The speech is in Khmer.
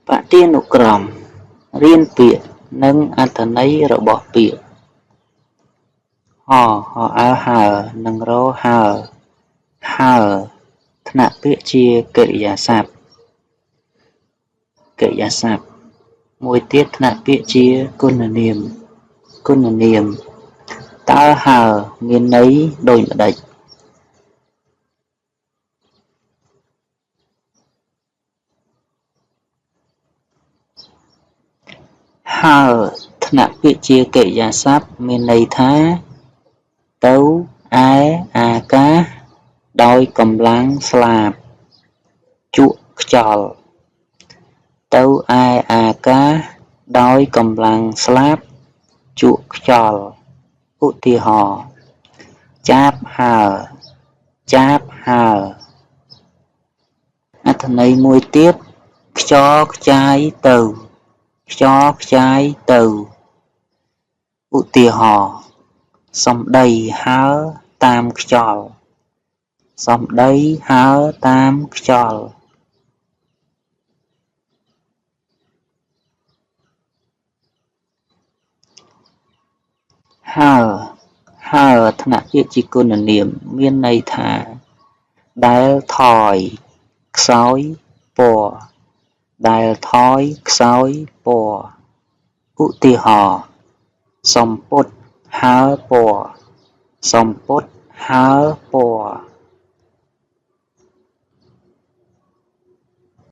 បទានុក្រម រៀនពាក្យ និងអត្ថន័យរបស់ពាក្យ ហ ហអើ ហើរ និង រ ហើរ ហើរ ថ្នាក់ពាក្យជាកិរិយាសព្ទ កិរិយាសព្ទ មួយទៀតថ្នាក់ពាក្យជាគុណនាម គុណនាម តើហើរមានន័យដូចម្តេច? ហើរ ថ្នាក់ពាក្យជាកិរិយាសព្ទមានន័យថា ទៅឯអាកាសដោយកម្លាំងស្លាប ជក់ខ្យល់ ទៅឯអាកាសដោយកម្លាំងស្លាប ជក់ខ្យល់ ឧទាហរណ៍ ចាបហើរ ចាបហើរ អត្ថន័យមួយទៀត ខ្យល់ខ្ចាយទៅ ខ្យល់ខ្ចាយទៅ ឧទាហរណ៍ សម្ដីហើរតាមខ្យល់ សម្ដីហើរតាមខ្យល់ ហើរ ហើរ ថ្នាក់ពាក្យជាគុណនាម មានន័យថា ដែលថយ ខ្សោយពណ៌ ដែលថយខ្សោយពណ៌ ឧទាហរណ៍ សំពត់ហើរពណ៌ សំពត់ហើរពណ៌។